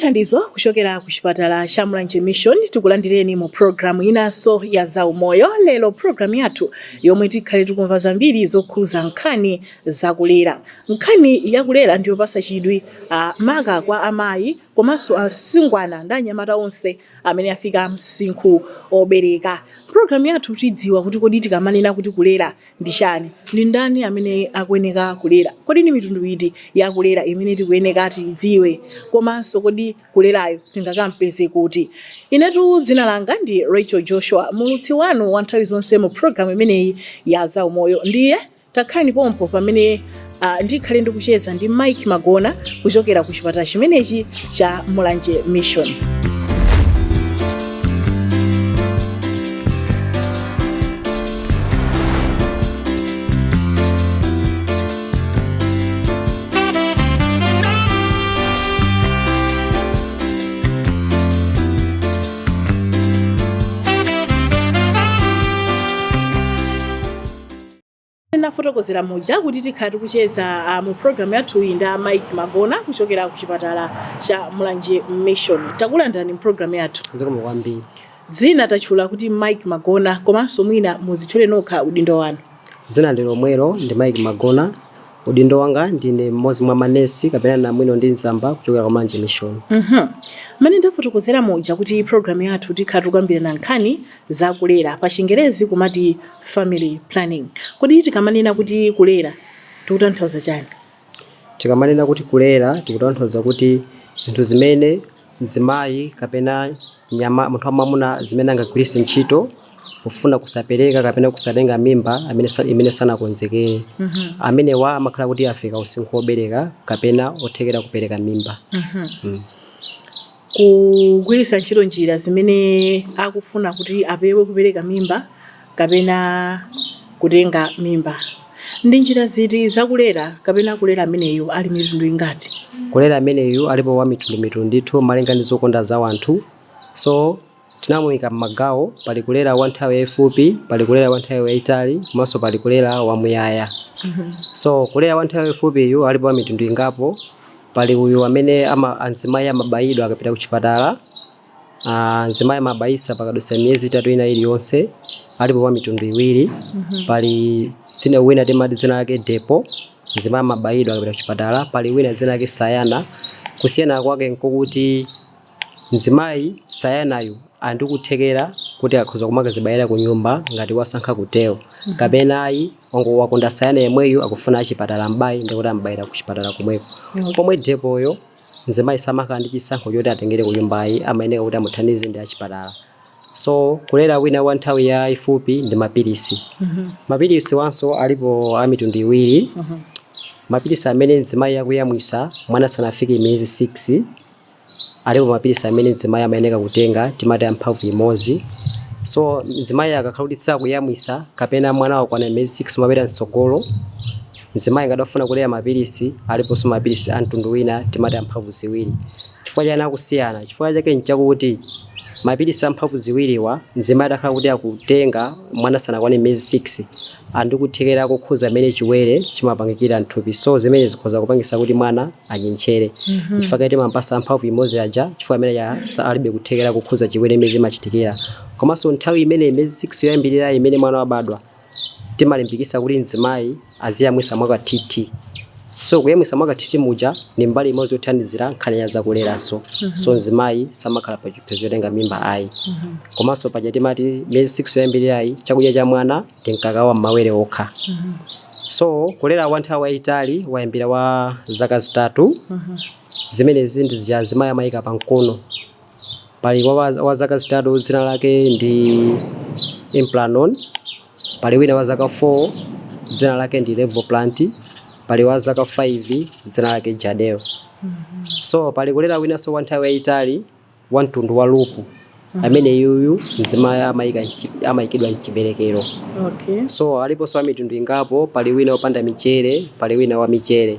Thandizo kuchokera ku chipatala cha Mulanje Mission. Tikulandireni mu programu inanso ya zaumoyo. Lero programu yathu yomwe tikhale tikumva zambiri zokhuza nkhani zakulera. Nkhani yakulera ndiyopasa chidwi maka kwa amayi komanso asungwana ndi anyamata onse amene afika msinkhu obereka. Programu yathu tidziwa kuti kodi tikamanena kuti kulera ndi chani, ndi ndani amene akuyeneka kulera, kodi ndi mitundu iti yakulera imene tikuyeneka tidziwe, komanso kodi kulerayo tingakampeze kuti? Inetu dzina langa ndi Rachel Joshua, muulutsi wanu wa nthawi zonse mu programu imeneyi ya zaumoyo. Ndiye takhalani pompo pamene ndikhale ndikucheza ndi Mike Magona kuchokera ku chipatala chimenechi cha Mulanje Mission. Nafotokozera muja kuti tikhala tikucheza mu programu yathuyi ndi a Mike Magona kuchokera ku chipatala cha Mulanje Mission. Takulandirani mu programu yathu. Zikomo kwambiri. Dzina tatchula kuti Mike Magona, komanso mwina muzitchule nokha udindo wanu. Dzina ndi lomwelo, ndi Mike Magona. Udindo wanga, ndine mmodzi mwa manesi kapena namwino ndi mzamba kuchokera ku Mulanje Mission. Mmene ndafotokozera muja kuti programu yathu tikhala tikukambirana nkhani zakulera, pa Chingerezi kumati family planning. Kodi tikamanena kuti kulera tikutanthauza chani? Tikamanena kuti kulera, tikutanthauza kuti zinthu zimene mzimayi kapena nyama munthu wamwamuna zimene angagwiritse ntchito pofuna kusapereka kapena kusatenga mimba imene sanakonzekere. Amenewa amakhala kuti afika usinkhu wobereka kapena othekera kupereka mimba. Kugwiritsa ntchito njira zimene akufuna kuti apewe kupereka mimba kapena kutenga mimba. Ndi njira ziti zakulera, kapena kulera ameneyu ali mitundu ingati? Kulera ameneyu alipo wa mitundumitundu ndithu, malinga ndi zokonda za wanthu. So tinamuyika m'magawo: pali kulera wa nthawi yayifupi, pali kulera wa nthawi yayitali, komanso pali kulera wamuyaya. So kulera wa nthawi yayifupiyu alipo wa mitundu ingapo. Pali uyu amene anzimayi amabayidwa akapita ku chipatala. Mzimayi amabayisa pakadutsa miyezi 3 ina iliyonse. Alipo wa mitundu iwiri. Pali dzina wina timati dzina lake Depo, mzimayi amabayidwa akapita ku chipatala. Pali wina dzina lake Sayana. Kusiyana kwake nkokuti mzimayi Sayanayu andikuthekera kuti akhoza kumakazibayira ku nyumba ngati wasankha kutero, kapena ayi, wakonda Sayana yemweyu, akufuna achipatala mbayi, ndikuti ambayira ku chipatala komweko. Pomwe Depoyo, mzimayi samakhala ndi chisankho choti atengere ku nyumbayi, amayeneka kuti amuthandize ndi achipatala. So kulera wina wa nthawi yayifupi ndi mapilisi. Mapilisi wanso alipo a mitundu iwiri. Mapilisi amene mzimayi akuyamwisa, mwana sanafike miyezi 6, alipo mapilisi amene mzimayi amayeneka kutenga, timati amphamvu imodzi. So mzimayi akakhala kuti sakuyamwisa kapena mwana wakwana miyezi 6 mapita mtsogolo, mzimayi ngati afuna kulera mapilisi, aliponso mapilisi a mtundu wina timati amphamvu ziwiri. Chifukwa chani akusiyana? Chifukwa chake nchakuti mapilisi amphamvu ziwiriwa, mzimayi atakhala kuti akutenga mwana sanakwane miyezi 6, andikuthekera kukhuza mmene chiwere chimapangikira mthupi. So zimene zikhoza kupangisa kuti mwana anyentchere. Chifukwa timampasa mphamvu imodzi aja, chifukwa amene alibe kuthekera kukhuza chiwere mmene chimachitikira. Komanso nthawi imene miyezi 6 yoyambirira imene mwana wabadwa, timalimbikisa kuti mzimayi aziyamwisa mwakathithi. So kuyamwisa mwakathithi muja ni mbali imodzi yothandizira nkhani ya zakuleranso. So mzimayi samakhala pa chiopsezo chotenga mimba ayi. Komanso paja timati miyezi 6 yoyambirirayi chakudya cha mwana ndi mkaka wa mmawere okha. So kulera wa nthawi yayitali wayambira wa zaka 3. Zimenezi ndi zija azimayi amayika pa mkono. Pali wa zaka 3, dzina lake ndi Implanon. Pali wina wa zaka 4, dzina lake ndi Levoplant. Pali wa zaka 5, dzina lake Jadel. So pali kulera winanso wa nthawi yayitali wa mtundu wa loop. Amene yuyu mzimayi amayikidwa mchiberekero. So aliponso wa mitundu ingapo. Pali wina wopanda michere, pali wina wa michere.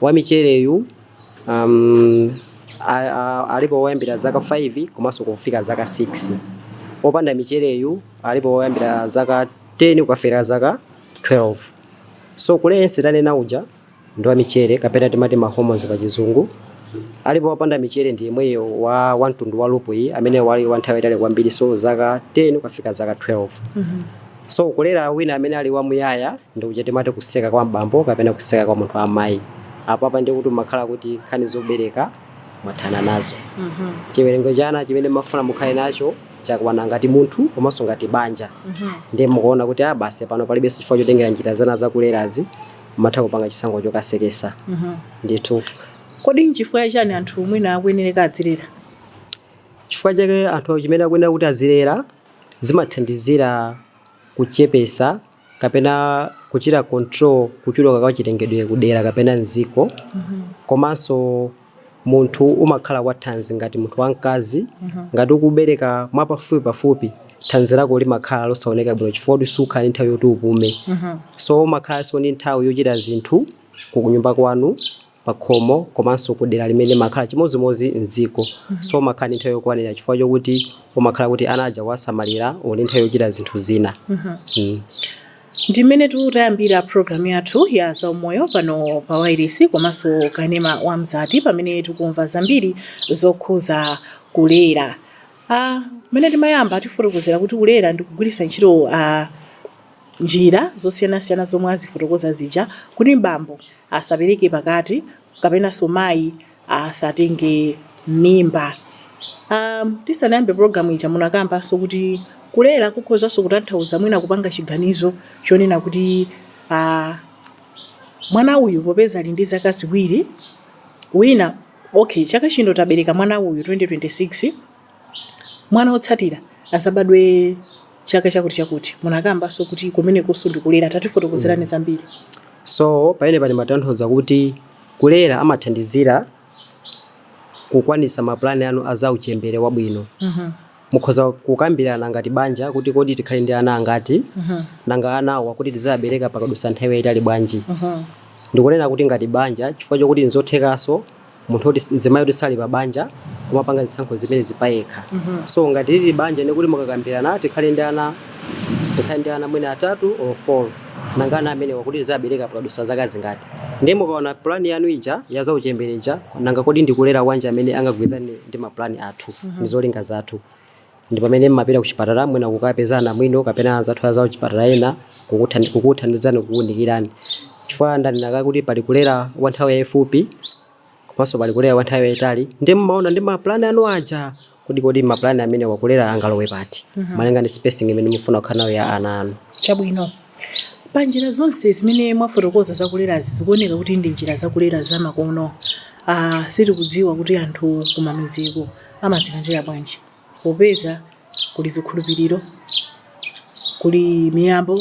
Wa michereyu alipo woyambira zaka 5 komanso kufika zaka 6. Wopanda michereyu alipo woyambira zaka 10 kukafika zaka 12. So kulera yense tanena uja ndi wa michere kapena timati ma hormones pa Chizungu. Alipo wopanda michere ndi yemweyo wa mtundu wa loop iyi, amene wali wa nthawi yayitali kwambiri, so zaka 10 kufika zaka 12. So kulera wina amene ali wamuyaya ndi kuja timati kuseka kwa mbambo kapena kuseka kwa munthu amayi. Apapa ndi kuti umakhala kuti nkhani zobereka mwathana nazo. Chiwerengero cha ana chimene mafuna mukhale nacho chakwana ngati munthu komanso ngati banja. Ndiye mukuona kuti ah, basi, pano palibenso chifukwa chotengera njira zana zakulerazi, mumatha kupanga chisankho chokasekesa ndithu. Kodi nchifukwa chani anthu mwina akuyenereka adzilera? Chifukwa chake anthu chimene akuyenera kuti azilera, zimathandizira kuchepesa kapena kuchita control kuchuluka kwa chilengedwe kudera kapena mziko. Komanso munthu umakhala wathanzi ngati munthu wamkazi. Ngati ukubereka mwapafupi pafupi, thanzi lako limakhala losaoneka bwino chifukwa kuti sukhala ndi nthawi yoti upume. So umakhalanso ndi nthawi yochita zinthu kunyumba kwanu, pakhomo, komanso kudera limene makhala, chimodzimodzi mdziko. So umakhala ndi nthawi yokwanira chifukwa chokuti umakhala kuti ana aja wasamalira, uli nthawi yochita zinthu zina. Ndimene tayambira programu yathu ya zaumoyo pano pa wailesi komanso kanema wa Mzati, pamene tikumva zambiri zokhuza kulera. Mmene timayamba tifotokozera kuti kulera ndi kugwiritsa ntchito njira zosiyanasiyana zomwe azifotokoza zija kuti mbambo asapereke pakati kapenanso mayi asatenge mimba. Tisanayambe programu ija munakambanso kuti kulera kukhozanso kutanthauza mwina kupanga chiganizo chonena kuti mwana uyu popeza ali ndi zaka 2 wina, okay, chaka chino tabereka mwana uyu 2026, mwana wotsatira azabadwe chaka chakuti chakuti. Munakambanso kuti kumenekonso ndikulera. Tatifotokozerani zambiri. So pamene pali matanthauza kuti kulera amathandizira kukwanisa mapulani anu a zauchembere wabwino. Mukhoza kukambirana ngati banja kuti kodi tikhale ndi ana angati, nanga anawa kuti tizabereka pakadusa nthawi yayitali bwanji. Ndikunena kuti ngati banja chifukwa chokuti nzothekanso munthu oti mzimayi kuti sali pa banja kumapanga zisankho zimene zipayekha. So ngati lili banja, ndikuti mukakambirana, tikhale ndi ana mwina atatu or four, nanga ana amenewa kuti tizabereka pakadusa zaka zingati? Ndiye mukaona plani yanu ija ya zauchembere ija, nanga kodi ndikulera wanji amene angagwirizane ndi maplani athu ndi zolinga zathu? Ndi pamene mmapita kuchipatala mwina kukapezana mwino kapena anzathu a kuchipatala ena kukuthandizani, kukuwunikirani, chifukwa ndanena kuti pali kulera wa nthawi yayifupi komanso pali kulera wa nthawi yayitali. Ndi mmaona ndi maplani anu aja kodi maplani amene wakulera angalowe pati, malinga ndi spacing imene mufuna kukhala nayo ya ana anu. Chabwino. Pa njira zonse zimene mwafotokoza zakulerazi, zikuoneka kuti ndi njira zakulera zamakono. Sitikudziwa kuti anthu kumamidziko amazilandira bwanji, popeza kuli zikhulupiriro, kuli miyambo.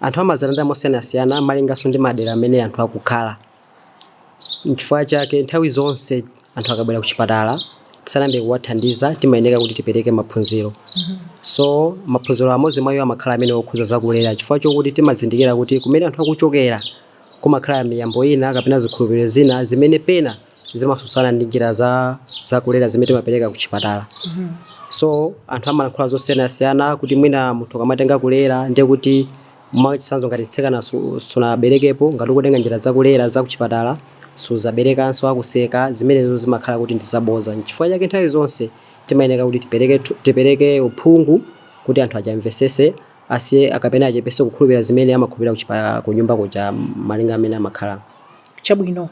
Anthu amazilandira mosiyanasiyana malinganso ndi madera amene anthu akukhala. Nchifukwa chake nthawi zonse anthu akabwera kuchipatala, tisanayambe kuwathandiza timayenera kuti tipereke maphunziro. So maphunziro amodzi mwa iwo amakhala amene okhuza zakulera, chifukwa chokuti timazindikira kuti kumene anthu akuchokera kumakhala miyambo ina kapena zikhulupiriro zina zimene pena zimasusana ndi njira za zakulera zimene timapereka kuchipatala. So anthu amalankhula zosiyanasiyana kuti mwina munthu akamatenga kulera, ndiye kuti mwachitsanzo ngati tsekana sunaberekepo, ngati ukutenga njira zakulera za kuchipatala suzaberekanso, akuseka. Zimenezo zimakhala kuti ndizaboza. Nchifukwa chake nthawi zonse timayenera kuti tipereke uphungu kuti anthu achamvesese, asiye akapena achepese kukhulupirira zimene amakhulupirira kunyumba kuja malinga amene amakhala. Chabwino.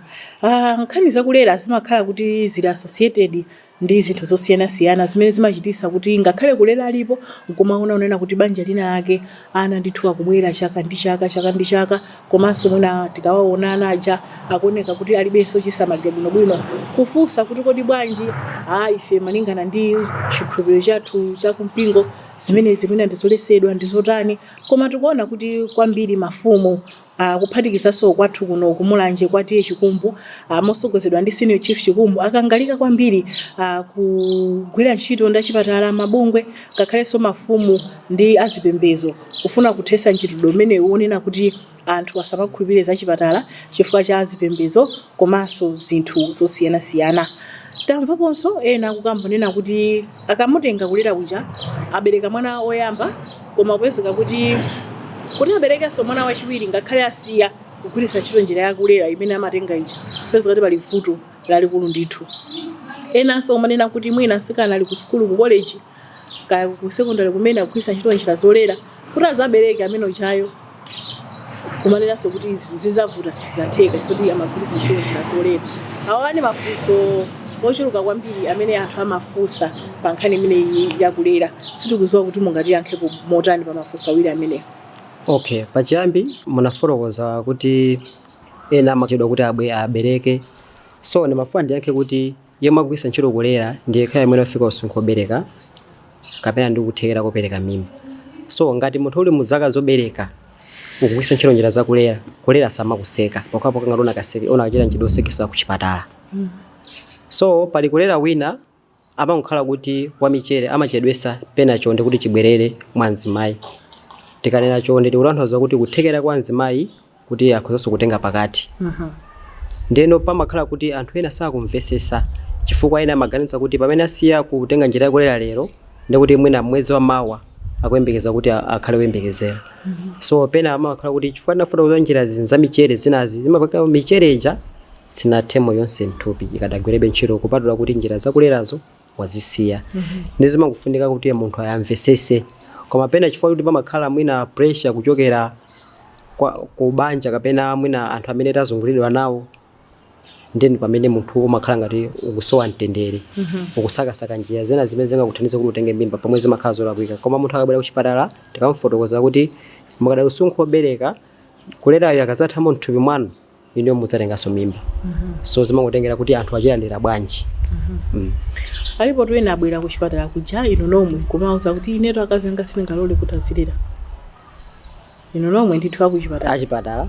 Nkhani zakulera zimakhala kuti zili associated ndi zinthu zosiyanasiyana zimene zimachitisa kuti ngakhale kulera alipo, nkumaona unena kuti banja lina ake ana ndithu akubwera chaka ndi chaka, chaka ndi chaka, komanso mwina tikawaona ana aja akuoneka kuti alibenso chisamaliro bwinobwino. Kufunsa kuti kodi bwanji? Ah, ife malingana ndi chikhulupiriro chathu chakumpingo zimenezi mwina ndizolesedwa, ndizotani. Koma tikuona kuti kwambiri mafumu, kuphatikizanso kwathu kuno kuMulanje kwa T/A Chikumbu, mosogozedwa ndi Senior Chief Chikumbu, akangalika kwambiri kugwira ntchito ndi achipatala, mabungwe, ngakhalenso mafumu ndi azipembezo, kufuna kuthesa mchitidwe umenewu wonena kuti anthu asamakhulupirire zachipatala chifukwa cha zipembezo komanso zinthu zosiyanasiyana. Tamvaponso ena akukambonena kuti akamutenga kulera kuja, abereka mwana woyamba, koma kupezeka kuti aberekenso mwana wachiwiri, ngakhale asiya Kugwiritsa ntchito njira yakulera imene amatenga ija, peza kuti pali vuto lalikulu ndithu. Enanso umanena kuti mwina mtsikana ali ku sukulu, ku college kaya ku secondary, kumene akugwiritsa ntchito njira zolera kuti azabereke amene uchayo, kumanenanso kuti izi zizavuta, sizizatheka chifukwa amagwiritsa ntchito njira zolera. Awa ni mafunso ochuluka kwambiri amene anthu amafunsa pa nkhani imeneyi yakulera. Sitikudziwa kuti mungatiyankhepo motani pa mafunso awiri amenewa. Okay, pachiyambi munafotokoza kuti ena amachedwa kuti abwe abereke, so ndimafuna ndiyankhe kuti yemwe agwiritsa ntchito kulera ndiye yekha amene afika usinkhu wobereka kapena ndi kuthekera kopereka mimba. So ngati munthu uli mu zaka zobereka ukugwiritsa ntchito njira zakulera, kulera samakuseka pokhapokha ngati unakaseke, unakachita ntchito yosekesa ku chipatala. So pali kulera wina amangokhala kuti wamichere, amachedwesa pena chonde kuti chibwerere mwa mzimayi. Tikanena chonde, tikutanthauza kuti kuthekera kwa mzimayi kuti akhozanso kutenga pakati. Ndeno pamakhala kuti anthu ena sakumvesesa, chifukwa ena amaganiza kuti pamene asiya kutenga njira yakulera lero, ndikuti mwina mwezi wa mawa akuyembekeza kuti akhale woyembekezera. So pena amakhala kuti chifukwa tinafotokoza njira za michere zinazi zimapaka michere ija sinathemo yonse mthupi, ikadagwirebe ntchito kupatula kuti njira zakulerazo wazisiya. Ndi zimangofunika kuti munthu ayamvesese. Koma pena chifukwa kuti pamakhala mwina pressure kuchokera ku banja kapena mwina anthu amene tazungulidwa nawo, ndeni pamene munthu umakhala ngati ukusowa mtendere, ukusakasaka njira zina zimene zingakuthandize kuti utenge mimba, pomwe zimakhala zolakwika. Koma munthu akabwera kuchipatala, tikamufotokoza kuti mukadali usinkhu wobereka, kulerayo akazathamo mthupi mwanu, iniyo mudzatenganso mimba. So zimangotengera kuti anthu achilandira bwanji. Alipo ena abwera ku chipatala kuja, inu nomwe kumauza kuti ineto akazi anga sindingalole kuti azilera, inu nomwe ndithu akuchipatala. Achipatala?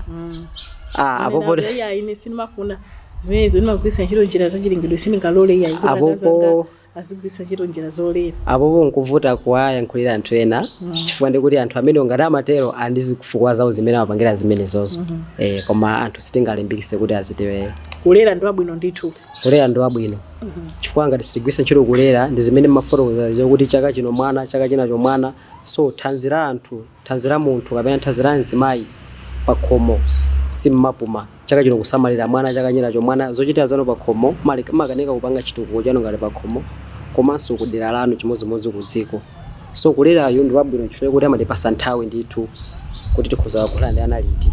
Ah, apopo. Iya, ine sindimafuna zimenezo, ndimagwiritsa ntchito njira zachilengedwe, sindingalole iya kuti akazi anga azigwiritsa ntchito njira zolera. Apopo nkuvuta kuwayankhulira anthu ena, chifukwa ndikuti anthu amene ngati amatero ali ndi zifukwa zawo zimene amapangira zimenezozo. Koma anthu sitingalimbikise kuti azitewera. Kulera ndi wabwino ndithu. Kulera ndi wabwino, chifukwa ngati sitigwiritsa ntchito kulera, ndi zimene mafotokoza zokuti chaka chino mwana, chaka chinacho mwana. So thanzi la anthu, thanzi la munthu kapena thanzi la mzimayi pakhomo simmapuma. Chaka chino kusamalira mwana, chaka chinacho mwana, zochitira zanu pakhomo makanika kupanga chitukuko chanu ngati pakhomo, komanso kudera lanu, chimodzimodzi ku dziko. So kulerayo ndi wabwino chifukwa kuti amatipasa nthawi ndithu kuti tikhoza kukhala ndi ana liti.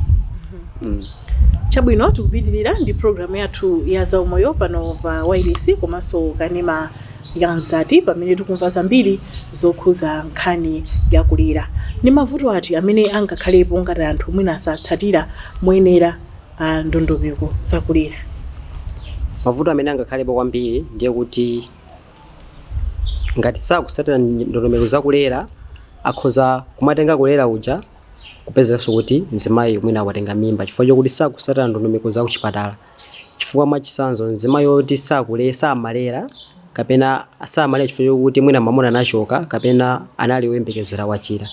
Chabwino, tikupitirira ndi programu yathu ya zaumoyo pano pa wireless komanso kanema ya Mzati, pamene tikumva zambiri zokhuza nkhani yakulera. Ndi mavuto ati amene angakhalepo ngati anthu mwina asatsatira moyenera ndondomeko zakulera? Mavuto amene angakhalepo kwambiri ndiye kuti ngati sakusatira ndondomeko zakulera, akhoza kumatenga kulera uja, kupezanso kuti mzimayi mwina watenga mimba chifukwa chokuti sakusatira ndondomeko za kuchipatala. Chifukwa mwachitsanzo, mzimayi woti sakule samalera kapena samalera chifukwa chokuti mwina mwamuna anachoka kapena anali woyembekezera wachira,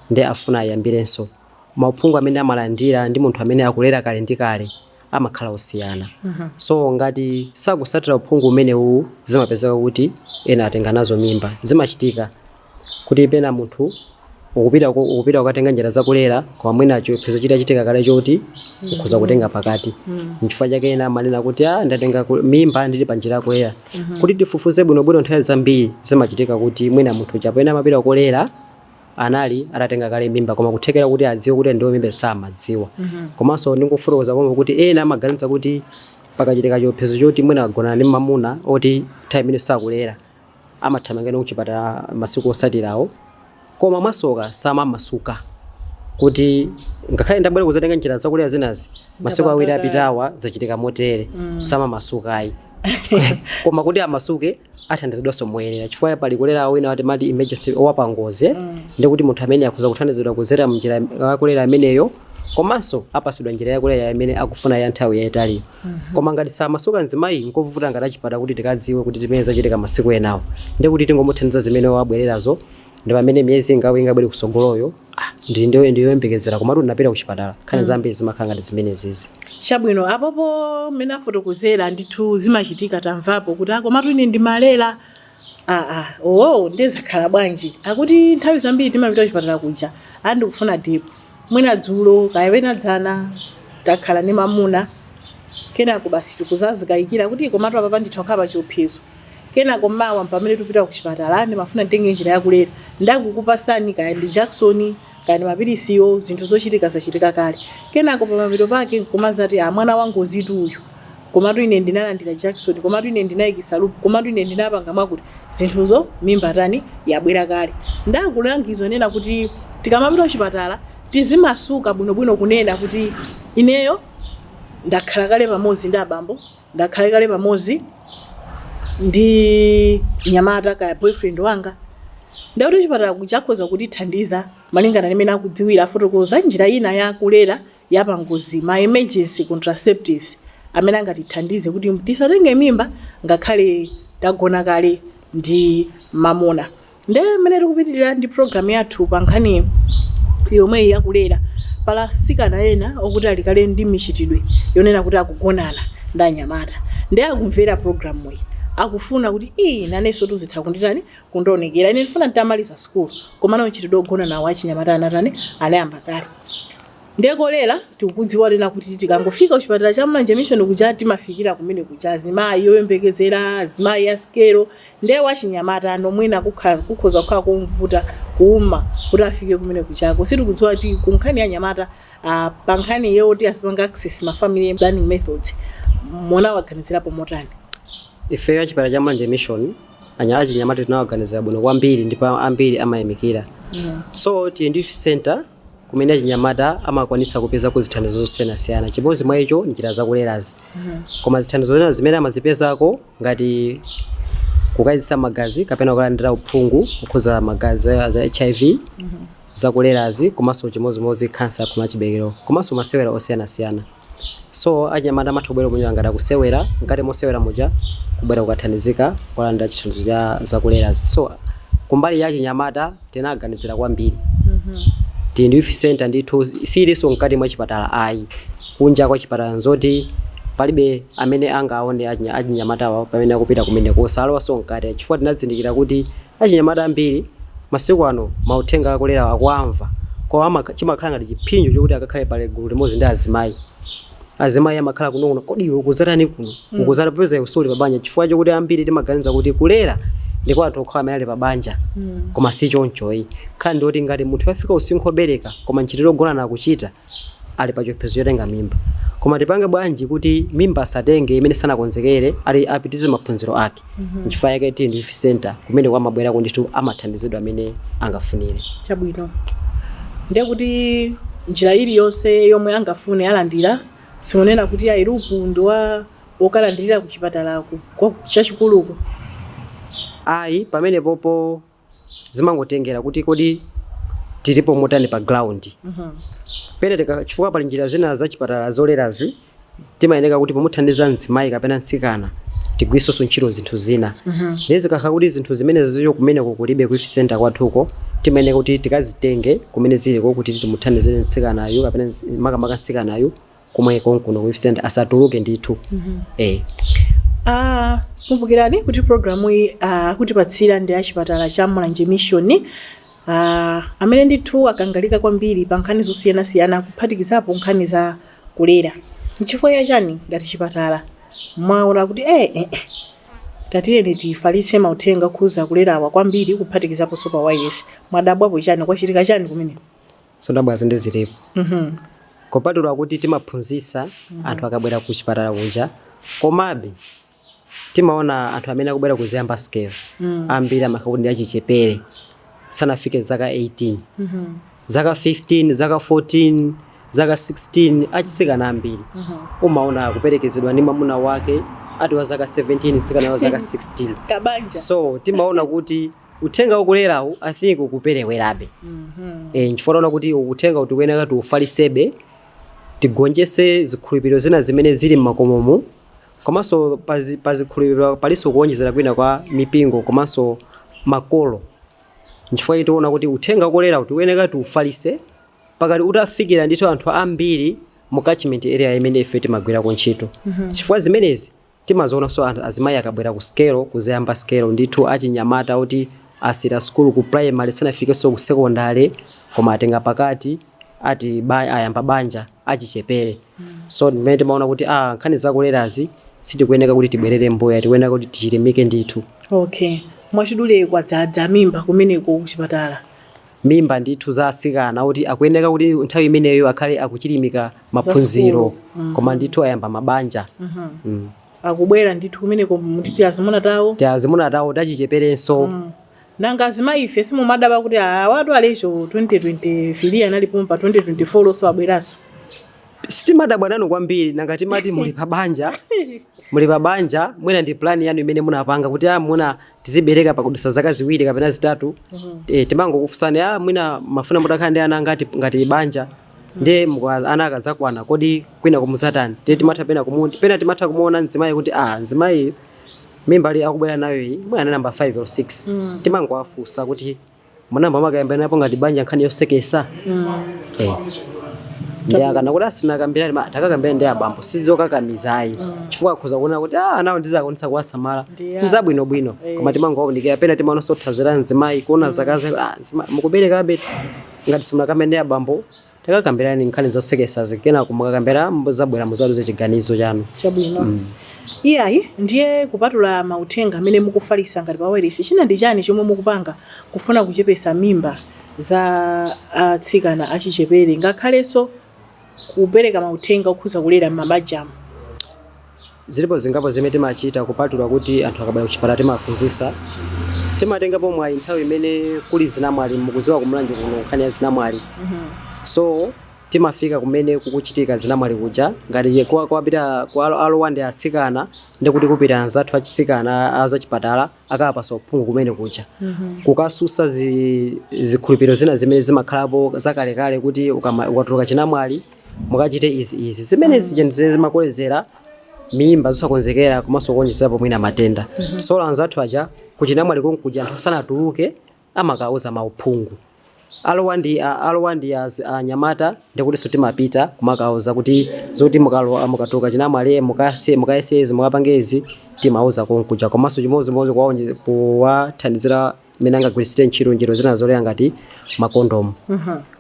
ndi afuna ayambirenso, mauphungu amene amalandira ndi munthu amene akulera kale ndi kale amakhala osiyana. So ngati sakusatira uphungu umenewu, zimapezeka kuti ena atenga nazo mimba. Zimachitika kuti pena munthu ukupita kukatenga njira zakulera, koma mwina chiopsezo chitachitika kale choti ukhoza kutenga pakati. Nchifukwa chake ena amanena kuti, "Ah, ndatenga mimba ndili pa njira yakulera." Kuti tifufuze bwinobwino, nthawi zambiri zimachitika kuti mwina munthu uja pamene amapita kulera anali atatenga kale mimba, koma kuthekera kuti adziwe kuti ndiwo mimba samadziwa. Komanso ndingofotokoza pomwe kuti ena amaganiza kuti pakachitika chiopsezo choti mwina agonana ndi mamuna oti nthawi imene sakulera, amathamangira kuchipatala masiku osatirawo. Koma mwasoka samamasuka kuti ngakhale ndabwera kuzatenga njira zakulera zinazi, masiku 2 apitawa zachitika motere, samamasukayi. Koma kuti amasuke, athandizidwanso moyenera, chifukwa pali kulera wina wati mati emergency, wapangozi, ndi kuti munthu amene akhoza kuthandizidwa kuzera mnjira yakulera ameneyo, komanso apasidwa njira yakulera imene akufuna ya nthawi yayitaliyo. Koma ngati samasuka mzimayi, nkovuta ngati achipatala kuti tikadziwe kuti zimene zachitika masiku enawo, ndi kuti tingomuthandiza zimene wabwererazo, ndi pamene miyezi ingapo ingabwere kusogoloyo, ah, ndi ndiyoyembekezera, komatu ndinapita kuchipatala. Nkhani zambiri zimakhala ngati zimene zizi. Chabwino, apopo mmene afotokozera ndithu zimachitika. Tamvapo kuti akomatu ine ndimalera, aa, oo, ndezakhala bwanji? Akuti nthawi zambiri timapita kuchipatala kuja, andikufuna depo, mwina dzulo kapena dzana. Takhala ndi mamuna, kenako basi tikuzazikayikira kuti komatu apapa nditha kukhala pa chiopsezo. Kenako mawa pamene tikupita ku chipatala, ndimafuna nditenge njira yakulera, ndakukupasani kaya ndi jakisoni, kaya ndi mapilisiwo, zinthu zochitika zachitika kale. Kenako pamapeto pake nkumazati, "A mwana wangozitu uyu, komatu ine ndinalandira jakisoni, komatu ine ndinayikisa loop, komatu ine ndinapanga mwakuti." Zinthuzo mimba tani yabwera kale. Ndakulangiza nena kuti tikamapita kuchipatala tizimasuka bwinobwino kunena kuti ineyo ndakhala kale pamodzi ndi abambo, ndakhala kale pamodzi ndi nyamata kaya boyfriend wanga. Ndakuti chipatala kuchakhoza kutithandiza malingana ndi mmene akudziwira, afotokoza njira ina yakulera yapangozi, ma emergency contraceptives amene angatithandize kuti tisatenge mimba ngakhale tagona kale ndi mamuna. Nde mmene tikupitirira ndi program yathu pa nkhani yomweyi yakulera, pala asikana ena okuti ali kale ndi michitidwe yonena kuti akugonana ndi anyamata, ndi akumvera programu iyi, akufuna kuti iyi nanenso tuzitha kunditani, kundionekera. Ine ndifuna nditamaliza sukulu, komano mchitidwe ogonana wa achinyamata anatani, anayamba kale. Ndekolera tikukudziwa lena kuti tikangofika kuchipatala cha Mulanje Mission kuja, timafikira kumene kuja azimayi oyembekezera, azimayi asikelo, ndiye wachinyamata nomwena kukhoza kukhala komvuta kuuma kuti afike kumene kuchako. Sitikudziwa kuti ku nkhani ya anyamata, pa nkhani yoti azipanga access ma family planning methods, munawaganizirapo motani? Ifeyo achipatala cha Mulanje Mission, achinyamata tinawaganizira bwino kwambiri ndipo ambiri amayamikira. So tili ndi center kumene achinyamata amakwanisa kupezako zithandizo zosiyanasiyana. Chimodzi mwa icho ndi njira zakulerazi, koma zithandizo zina zimene amazipezako ngati kukayezesa magazi kapena kukalandira uphungu kukhuza magazi za HIV, zakulerazi, komanso chimodzimodzi khansa ya chiberekero, komanso masewera osiyanasiyana. So achinyamata amatha kubwera kumene ngati akusewera, mkati mosewera muja kubwera kukathandizika, kukalandira chithandizo cha zakulerazi. So kumbali ya achinyamata tinaganizira kwambiri. Tili ndi youth center ndithu, silinso mkati mwa chipatala ayi, kunja kwa chipatala, nzoti palibe amene angaone achinyamatawa pamene akupita kumeneko, osalowanso mkati, chifukwa tinazindikira kuti achinyamata ambiri masiku ano mauthenga akulera akuamva, koma chimakhala ngati chipsinjo chokuti akakhale pale gulu limodzi ndi azimayi. Azimayi amakhala kunong'ona, "Kodi iwe ukuzatani kuno? Ukuzata popeza iwe suli pabanja?" Chifukwa chokuti ambiri timaganiza kuti kulera ndi kwa anthu okhawa amene ali pabanja, koma si chonchoyi. Nkhani ndiyoti ngati munthu wafika usinkhu wobereka koma mchitidwe ogonana akuchita, ali pa chiopsezo chotenga mimba. Koma tipange bwanji kuti mimba asatenge imene sanakonzekere, ali apitize maphunziro ake? Nchifukwa yake tili ndi youth center kumene kwamabwerako ndithu amathandizidwa amene angafunire. Chabwino, ndiye kuti njira iliyonse yomwe angafune alandira. Simunena kuti ayi, loop ndi wa wokalandirira ku chipatalako chachikuluko? Ayi, pamene popo zimangotengera kuti kodi tilipo motani pa ground pene chifukwa pali njira zina za chipatala zolerazi, timayeneka kuti pomuthandiza mzimayi kapena mtsikana tigwiritsenso ntchito zinthu zina. Ndiye zikakhala kuti zinthu zimene zicho kumeneko kulibe ku youth center kwathuko, timayeneka kuti tikazitenge kumene ziliko kuti timuthandizire mtsikanayu kapena makamaka mtsikanayu komwe konkuno ku youth center, asatuluke ndithu. Kumbukirani kuti programu iyi akutipatsira ndi achipatala cha Mulanje Mission, amene ndithu akangalika kwambiri pa nkhani zosiyanasiyana, kuphatikizapo nkhani za kulera. Nchifukwa chani ngati chipatala mwaona kuti tatiyeni tifalitse mauthenga okhuza kulerawa kwambiri, kuphatikizaponso pa wireless? Mwadabwapo chani? Kwachitika chani kumene? Zodabwazo ndi zilipo. Kupatula kuti timaphunzitsa anthu akabwera ku chipatala kuja, komabe timaona anthu amene akubwera kuziyamba sikelo ambiri amakhala kuti ndi achichepere, sanafike zaka 18, zaka 15, zaka 14, zaka 16. Achisikana ambiri umaona akuperekezedwa ndi mwamuna wake ati wa zaka 17, mtsikana wa zaka 16. Kabanja. So timaona kuti uthenga wakulerawu, I think, ukuperewerabe. Nchifukwa taona kuti uthenga kuti kuyenera tiufalisebe, tigonjese zikhulupiriro zina zimene zili m'makomomo, komanso pa zikhulupiriro palinso kuwonjezera kwina kwa mipingo komanso makolo. Nchifukwa tiona kuti uthenga wakulera kuti kuyenera tiufalise pakati utafikira ndithu anthu ambiri mu catchment area imene ife timagwirako ntchito, chifukwa zimenezi timazionanso anthu azimayi akabwera ku skelo kuzayamba skelo ndithu, achinyamata oti asira skulu ku primary, sanafikenso ku secondary, koma atenga pakati, ati ayamba banja. achichepere. So ndimene timaona kuti nkhani zakulerazi sitikuyeneka kuti tibwerere mbuya, tikuyeneka kuti tichilimike ndithu. Okay, mwachidule, kwadzadza mimba kumeneko kuchipatala? Mimba ndithu za atsikana kuti akuyeneka kuti nthawi imeneyo akhale akuchilimika maphunziro, koma ndithu ayamba mabanja. Akubwera ndithu kumeneko mutiti azimuna tawo? Tiazimuna tawo tachicheperenso. Nanga azimayi ife simumadaba kuti awatu alecho 2023 analipo, pa 2024 lonso abweranso? Sitimadabwa nanu kwambiri. Nanga timati muli pabanja, muli pabanja, mwina ndi plan yanu imene munapanga kuti muna tizibereka pakudutsa zaka 2 kapena 3. Timangokufunsani, mwina mafuna mutakhala ndi ana ngati banja, ndiye ana akadzakwana kodi kwina kumuzatani? Tiye timatha pena pena timatha kumuona mzimayi kuti mzimayi mimba ali akubwera nayo iyi mwina ana namba 5 or 6. Timangowafunsa kuti munamba makayambanapo ngati banja nkhani yosekesa? Ndi akana kuti asinakambirani, takakambirana ndi abambo, sizokakamizayi, chifukwa akhoza kuona kuti anawo ndizakonetsa kuwasamala. Nzabwinobwino. Koma timangowaunikira. Pena timaonanso thanzi la mzimayi, kuona zaka zake, mzimayi mukuberekabe, ngati simunakambe ndi abambo, takakambirani nkhani zosekesazi, kenako mukakambira muzabwera muzaluze chiganizo chanu. Chabwino. Iyayi, ndiye kupatula mauthenga amene mukufalisa ngati pa wireless, china ndi chani chomwe mukupanga kufuna kuchepesa mimba za atsikana achichepere, ngakhalenso kupereka mauthenga okhuza kulera m'mabanjamu? Zilipo zingapo zimene timachita kupatula kuti anthu akabwera kuchipatala timaphunzitsa. Timatengapo mwayi nthawi imene kuli zinamwali. Mukuziwa kuMulanje kuno nkhani ya zinamwali, so timafika kumene kukuchitika zinamwali kuja. Ngati kwapita kwa alowa ndi atsikana, ndikuti kupita anzathu achitsikana azachipatala, akapasa uphungu kumene kuja, kukasusa zikhulupiriro zina zimene zimakhalapo zakalekale kuti ukatuluka chinamwali mukachite izi, izi, zimene zija ndi zimene zimakolezera mimba zosakonzekera komanso kuonjezerapo mwina matenda. So anzathu aja kuchinamwali konkuja anthu asanatuluke amakauza mauphungu. Alowa ndi anyamata, ndikutinso timapita kumakauza kuti zoti mukalowa, mukatuluka chinamwali, mukase, mukayese izi, mukapange izi, timauza konkuja. Komanso chimodzimodzi kuwathandizira mmene angagwiritsire ntchito njira zina zolera ngati makondomu.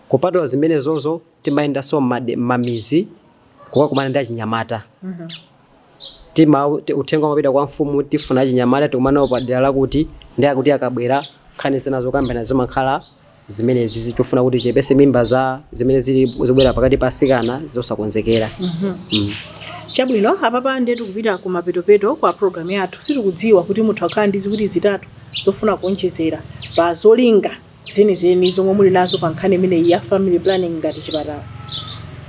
Kupatula zimenezozo, timayendanso m'mamizi kukakumana ndi achinyamata. Uthenga umapita kwa mfumu, tifuna achinyamata tikumana nawo padera lakuti, ndi akuti akabwera nkhani zina zokambirana zimakhala zimenezi, zichofuna kuti chepese mimba za zimene zili zobwera pakati pa asikana zosakonzekera. Chabwino, apapa ndiye tikupita kumapetopeto kwa programu yathu. Sitikudziwa kuti mutha kukhala ndi ziwiri zitatu zofuna kuonjezera pa zolinga zenizeni zomwe muli nazo pa nkhani imeneyi ya family planning ngati chipatala.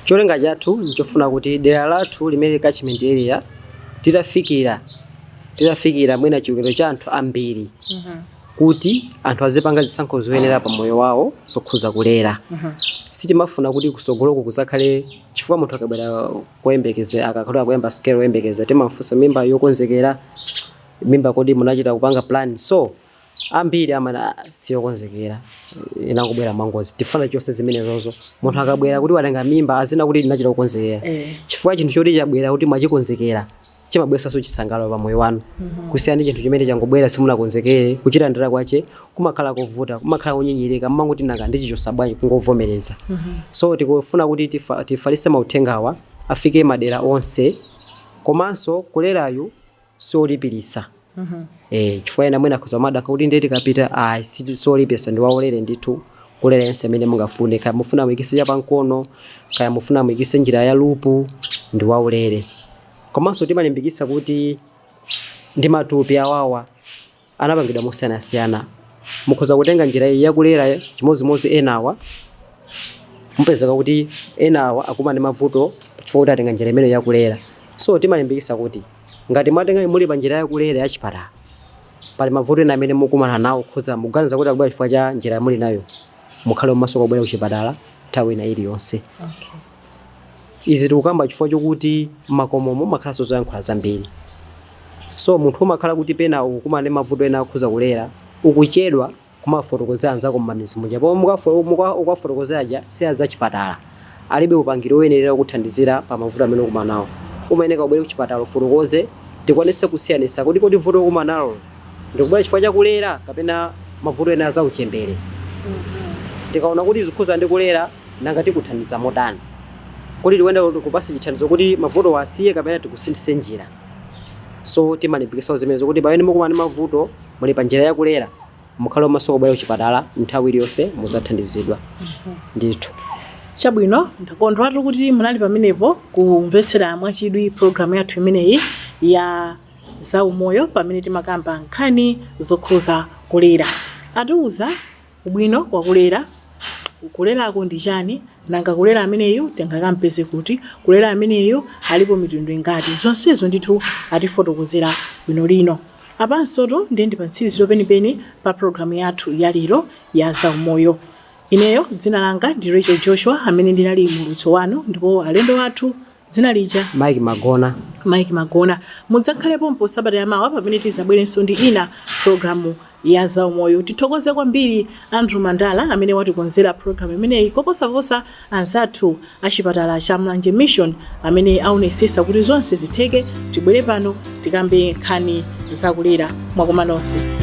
Cholinga chathu nchofuna kuti dera lathu limene catchment area titafikira mwina chiwerengero cha anthu ambiri, kuti anthu azipanga zisankho zoyenera pa moyo wawo zokhuza kulera. Sitimafuna kuti kusogoloko kuzakhale, chifukwa munthu akabwera koyembekeza, akakhala akuyamba sikelo oyembekeza, timafunsa mimba yokonzekera, mimba kodi munachita kupanga plan? So ambiri amana, "Siyokonzekera, inangobwera mwangozi." Tifuna chonse zimenezozo, munthu akabwera kuti watenga mimba azina kuti ndinachita kukonzekera, chifukwa chinthu choti chabwera kuti mwachikonzekera chimabweresanso chisangalalo pa moyo wanu, kusiyana ndi chinthu chimene changobwera simunakonzekere. Kuchilandira kwache kumakhala kovuta, kumakhala kunyinyirika, mmangoti nanga ndichichosa bwanji, kungovomereza. So tikufuna kuti tifalitse mauthengawa afike madera onse. Komanso kulerayu siolipirisa, chifukwa ena mwina akhoza madaka kuti ndiye tikapita. Ayi, siolipirisa, ndi waulere ndithu kulera yense amene mungafune. Kaya mufuna muyikise chapamkono, kaya mufuna muyikise njira ya loop, ndi waulere. Komanso timalimbikitsa kuti ndi matupi awawa anapangidwa mosiyanasiyana, mukhoza kutenga njira iyi yakulera chimodzimodzi enawa, mupezeka kuti enawa akumana ndi mavuto chifukwa kuti atenga njira imene yakulera. So timalimbikitsa kuti ngati mwatenga, muli pa njira yakulera ya chipatala, pali mavuto ena amene mukumana nawo, khuza mukuganiza kuti akubwera chifukwa cha njira muli nayo, mukhale mmaso kubwera kuchipatala nthawi ina iliyonse. Izi tikukamba chifukwa chokuti makomomo mumakhalanso zoyankhula zambiri. So munthu umakhala kuti pena ukukumana ndi mavuto ena akhuza kulera, ukuchedwa kumafotokozera anzako mmamizi muja, pomwe ukafotokozera aja si azachipatala, alibe upangiri woyenerera kuthandizira pa mavuto amene ukumana nawo. Umayeneka ubwere kuchipatala ufotokoze, tikwanise kusiyanitsa kuti kodi vuto ukumana nalo ndikubwera chifukwa chakulera kapena mavuto ena azauchembere. Tikaona kuti zikhuza ndi kulera, nanga tikuthandiza motani? Kuti tiyenda tikupase chithandizo kuti mavuto asiye kapena tikusinthise njira. So timalimbikitsa zimenezo kuti pamene mukumana ndi mavuto, muli pa njira yakulera, mukhale omasuka kubwera kuchipatala nthawi iliyonse, muzathandizidwa ndithu. Chabwino, ndakondwatu kuti munali pamenepo kumvetsera mwachidwi programu yathu imeneyi ya zaumoyo, pamene timakamba nkhani zokhuza kulera. Atiuza ubwino wakulera, kulerako ndi chani, nanga kulera ameneyu tingakampeze kuti, kulera ameneyu alipo mitundu ingati? Zonsezo ndithu atifotokozera bwino lino. Apansotu ndiye ndi pa mtsiriziro penipeni pa programu yathu ya lero ya zaumoyo. Ineyo dzina langa ndi Rachel Joshua, amene ndinali muulutsi wanu, ndipo alendo athu dzina lija? Mike Magona. Mike Magona. Mudzakhalepo sabata yamawa pamene tizabwerenso ndi ina programu ya zaumoyo. Tithokoze kwambiri Andrew Mandala amene watikonzera programu imeneyi, koposaposa anzathu achipatala cha Mlanje Mission amene aonesesa kuti zonse zitheke, tibwere pano tikambe nkhani zakulera. Mwakoma nonse.